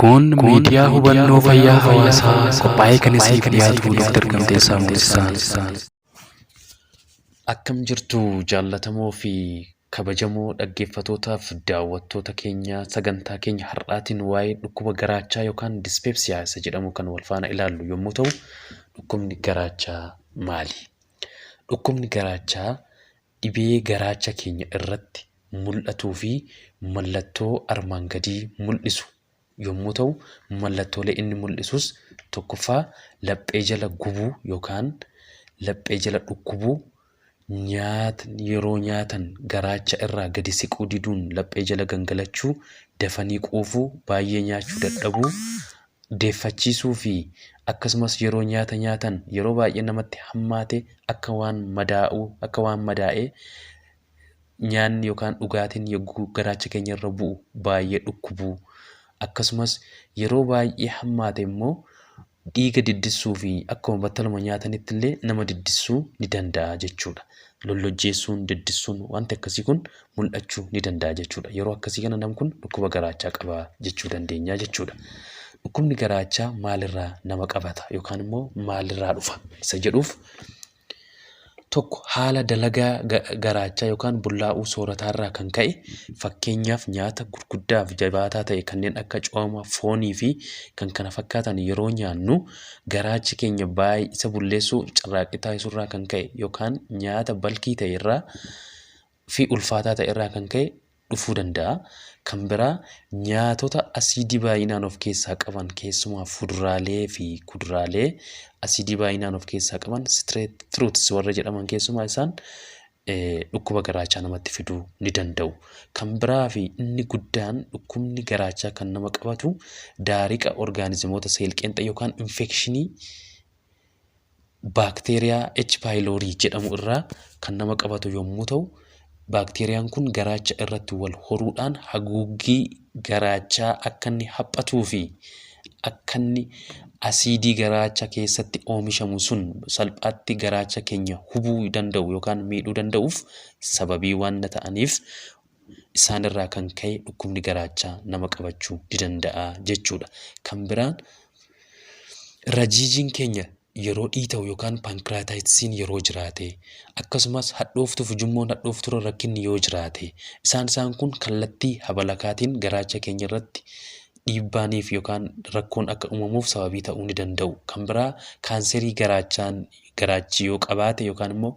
Kun miidiyaa hubannoo fayyaa hawaasaa qophaa'ee kan isiniif dhiyaatu Dr. Gamteessaa Moosisaa. Akkam jirtu, jaallatamoo fi kabajamoo dhaggeeffatootaaf daawwattoota keenya? Sagantaa keenya har'aatiin waa'ee dhukkuba garaachaa yookaan dyspepsia isa jedhamu kan wal faana ilaallu yommuu ta'u, dhukkubni garaachaa maali? Dhukkubni garaachaa dhibee garaacha keenya irratti mul'atuu fi mallattoo armaan gadii mul'isu yommuu ta'u, mallattoolee inni mul'isus tokkoffaa, laphee jala gubuu yookaan laphee jala dhukkubuu, nyaatni yeroo nyaatan garaacha irraa gadi siquu diduun laphee jala gangalachuu, dafanii quufuu, baay'ee nyaachuu dadhabuu, deeffachiisuu fi akkasumas yeroo nyaata nyaatan yeroo baay'ee namatti hammaate akka waan madaa'uu, akka waan madaa'ee nyaanni yookaan dhugaatiin yogguu garaacha keenya irra bu'u baay'ee dhukkubuu, akkasumas yeroo baay'ee hammaate immoo dhiiga diddissuu fi akkuma battaluma nyaatanitti illee nama diddissuu ni danda'a jechuudha. Lollojjeessuun, diddissuun, wanti akkasii kun mul'achuu ni danda'a jechuudha. Yeroo akkasii kana namni kun dhukkuba garaachaa qaba jechuu dandeenya jechuudha. Dhukkubni garaachaa maalirraa nama qabata yookaan immoo maalirraa dhufa isa jedhuuf, tokko, haala dalagaa garaachaa yookaan bullaa'uu soorataarraa kan ka'e, fakkeenyaaf nyaata gurguddaa fi jabaataa ta'e kanneen akka cooma foonii fi kan kana fakkaatan yeroo nyaannu garaachi keenya baay'ee isa bulleessuu carraaqqii taasisurraa kan ka'e yookaan nyaata bulky ta'e irraa fi ulfaataa ta'e irraa kan ka'e dhufuu danda'a. Kan biraa, nyaatota asiidii baay'inaan of keessaa qaban, keessumaa fuduraalee fi kuduraalee asiidii baay'inaan of keessaa qaban, citrate fruits warra jedhaman, keessumaa isaan dhukkuba garaachaa namatti fiduu ni danda'u. Kan biraa fi inni guddaan, dhukkubni garaachaa kan nama qabatu daariqa orgaanizimoota seelqeenxa yookaan infekshinii baakteeriyaa H. pylori jedhamu irraa kan nama qabatu yommuu ta'u, baakteeriyaan kun garaacha irratti wal horuudhaan haguuggii garaachaa akka inni haphatuu fi akka inni asiidii garaacha keessatti oomishamu sun salphaatti garaacha keenya hubuu danda'u yookaan miidhuu danda'uuf sababii waan ta'aniif, isaan irraa kan ka'e dhukkubni garaachaa nama qabachuu ni danda'a jechuudha. Kan biraan, rajiijiin keenya yeroo dhiita'u yookaan pancreatitisiin yeroo jiraate, akkasumas hadhooftuuf ujummoon hadhooftuurra rakkinni yoo jiraate, isaan kun kallattii habalakaatiin garaacha keenya irratti dhiibbaaniif yookaan rakkoon akka uumamuuf sababii ta'uu ni danda'u. Kan biraa, kaanserii garaachaan garaachi yoo qabaate yookaan immoo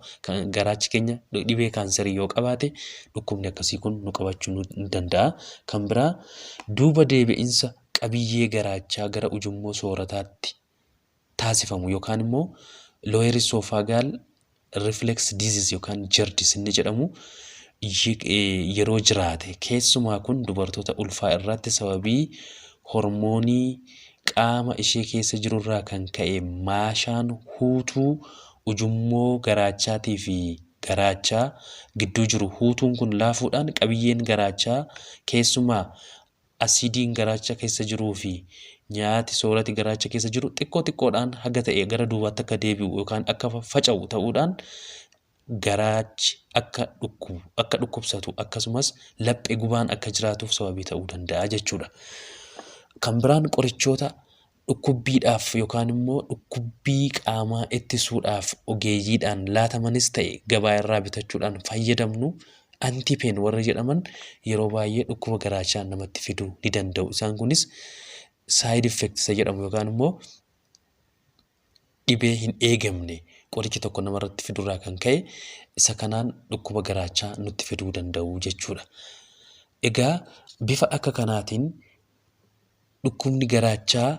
garaachi keenya dhibee kaanserii yoo qabaate, dhukkubni akkasii kun nu qabachuu ni danda'a. Kan biraa, duuba deebi'insa qabiyyee garaachaa gara ujummoo soorataatti taasifamu yookaan immoo lower esophageal reflux disease yookaan GERD inni jedhamu yeroo jiraate, keessumaa kun dubartoota ulfaa irratti sababii hormoonii qaama ishee keessa jirurraa kan ka'e maashaan huutuu ujummoo garaachaatii fi garaachaa gidduu jiru huutuun kun laafuudhaan qabiyyeen garaachaa, keessumaa asiidiin garaacha keessa jiruu fi nyaati soorati garaacha keessa jiru xiqqoo xiqqoodhaan haga ta'e gara duubaatti akka deebi'u yookaan akka faca'u ta'uudhaan garaachi akka dhukkubu, akka dhukkubsatu, akkasumas laphee gubaan akka jiraatuuf sababii ta'uu danda'a jechuudha. Kan biraan, qorichoota dhukkubbiidhaaf yookaan immoo dhukkubbii qaamaa ittisuudhaaf ogeeyyiidhaan laatamanis ta'e gabaa irraa bitachuudhaan fayyadamnu, antipain warra jedhaman, yeroo baay'ee dhukkuba garaachaa namatti fiduu ni danda'u. Isaan kunis side effect isa jedhamu yookaan immoo dhibee hin eegamne qorichi tokko namarratti fidurraa kan ka'e isa kanaan dhukkuba garaachaa nutti fiduu danda'u jechuudha. Egaa bifa akka kanaatiin dhukkubni garaachaa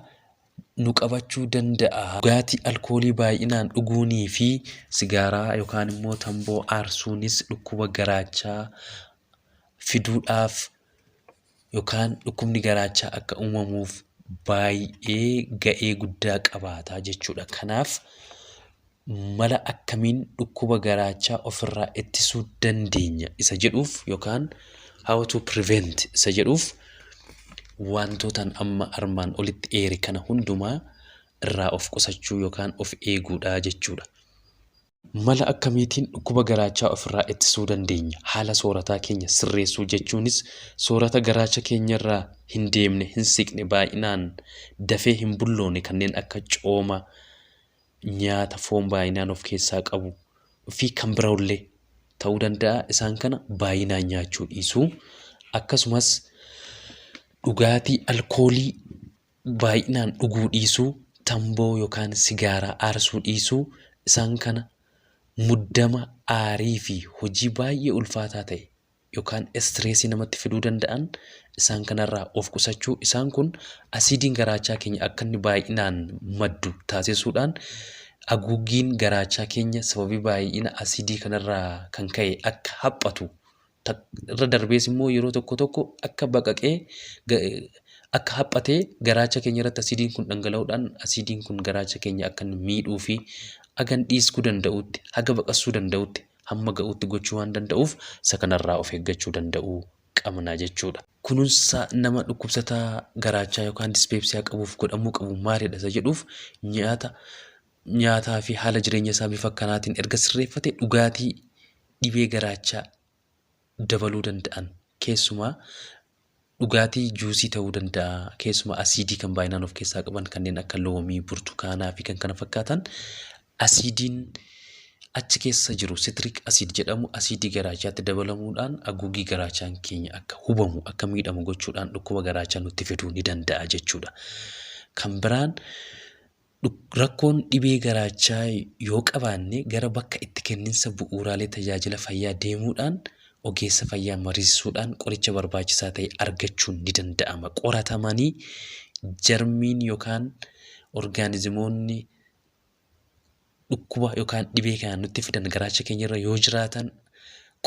nu qabachuu danda'a. Dhugaatii alkoolii baay'inaan dhuguunii fi sigaaraa yookaan immoo tamboo aarsuunis dhukkuba garaachaa fiduudhaaf yookaan dhukkubni garaachaa akka uumamuuf baay'ee ga'ee guddaa qabaata jechuudha. Kanaaf mala akkamiin dhukkuba garaachaa ofirraa ittisuu dandeenya isa jedhuuf yookaan how to prevent isa jedhuuf, wantootaan amma armaan olitti eere kana hundumaa irraa of qusachuu yookaan of eeguudha jechuudha. Mala akkamiitiin dhukkuba garaachaa ofirraa ittisuu dandeenya? Haala soorataa keenya sirreessuu jechuunis soorata garaacha keenyarraa hin deemne, hin siqne, baay'inaan dafee hin bulloone kanneen akka cooma, nyaata foon baay'inaan of keessaa qabu fi kan biroollee ta'uu danda'a. Isaan kana baay'inaan nyaachuu dhiisuu, akkasumas dhugaatii alkoolii baay'inaan dhuguu dhiisuu, tamboo yookaan sigaaraa aarsuu dhiisuu, isaan kana muddama, aarii fi hojii baay'ee ulfaataa ta'e yookaan istireesii namatti fiduu danda'an isaan kanarraa of qusachuu. Isaan kun asiidiin garaachaa keenya akka inni baay'inaan maddu taasisuudhaan haguuggiin garaachaa keenya sababii baay'ina asiidii kanarraa kan ka'e akka haphatu, irra darbees immoo yeroo tokko tokko akka baqaqee akka haphatee garaacha keenya irratti asiidiin kun dhangala'uudhaan asiidiin kun garaacha keenya akka inni miidhuu fi hagan dhiisuu danda'utti, haga baqasuu danda'utti, hamma ga'utti gochuu waan danda'uuf isa kanarraa of eeggachuu danda'uu qabna jechuudha. Kunuunsa nama dhukkubsataa garaachaa yookaan dispeepsiyaa qabuuf godhamuu qabu maalidha isa jedhuuf, nyaata nyaataa fi haala jireenya isaa bifa akkanaatiin erga sirreeffate, dhugaatii dhibee garaachaa dabaluu danda'an, keessumaa dhugaatii juusii ta'uu danda'a, keessumaa asiidii kan baay'inaan of keessaa qaban kanneen akka loomii, burtukaanaa fi kan kana fakkaatan, asiidiin achi keessa jiru citric acid jedhamu asiidii garaachaatti dabalamuudhaan haguuggii garaachaan keenya akka hubamu, akka miidhamu gochuudhaan dhukkuba garaachaa nutti fiduu ni danda'a jechuudha. Kan biraan, rakkoon dhibee garaachaa yoo qabaanne gara bakka itti kenninsa bu'uuraalee tajaajila fayyaa deemuudhaan ogeessa fayyaa mariisisuudhaan qoricha barbaachisaa ta'e argachuun ni danda'ama. Qoratamanii jarmiin yookaan orgaanizimoonni dhukkuba yookaan dhibee kana nutti fidan garaacha keenyarra yoo jiraatan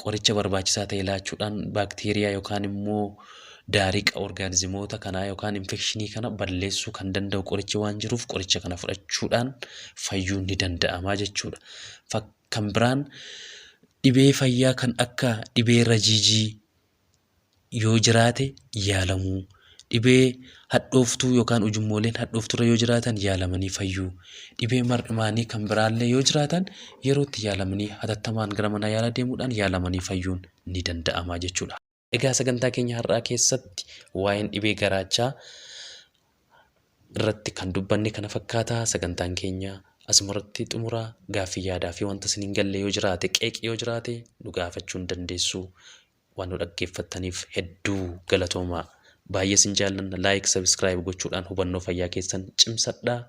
qoricha barbaachisaa ta'e laachuudhaan baakteeriyaa yookaan immoo daariqa orgaanizimoota kanaa yookaan infekshinii kana balleessuu kan danda'u qorichi waan jiruuf qoricha kana fudhachuudhaan fayyuun ni danda'ama jechuudha. Kan biraan, dhibee fayyaa kan akka dhibee rajiijii yoo jiraate yaalamuu, dhibee hadhooftuu yookaan ujummooleen hadhooftuurra yoo jiraatan yaalamanii fayyuu, dhibee mar'imaanii kan biraallee yoo jiraatan yerootti yaalamanii hatattamaan gara mana yaalaa deemuudhaan yaalamanii fayyuun ni danda'ama jechuudha. Egaa sagantaa keenya har'aa keessatti waa'een dhibee garaachaa irratti kan dubbanne kana fakkaata. Sagantaan keenya asumarratti xumuraa. Gaaffii, yaadaa fi wanta isin hin galle yoo jiraate, qeeqii yoo jiraate nu gaafachuu hin dandeessu. Waan nu dhaggeeffattaniif hedduu galatoomaa. Baay'ee isin jaallanna. Like, subscribe gochuudhaan hubannoo fayyaa keessan cimsadhaa.